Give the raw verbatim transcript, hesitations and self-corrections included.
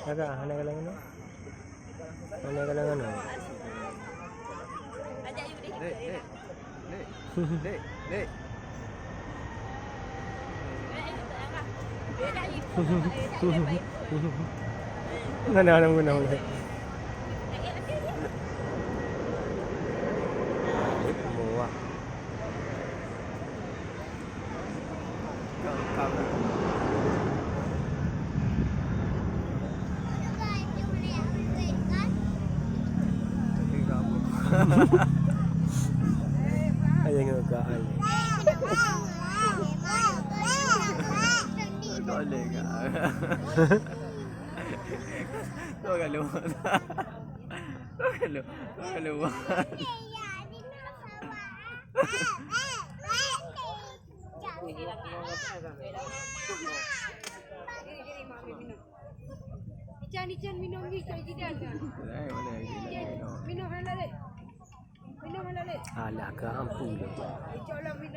Kakak, hana kalon nyoe? Hana kalon nyoe? Dek, dek, dek, dek, dek. Hana, hana guna, hana. Muah. Ayah ngon kak ai. Boleh kak. Tu kalau. Tu kalau. Tu kalau. Ican, Ican minum ni, Ican jidan. Minum hana lé. Minum hana lé. Alah, ke ampun. Insya Allah minum.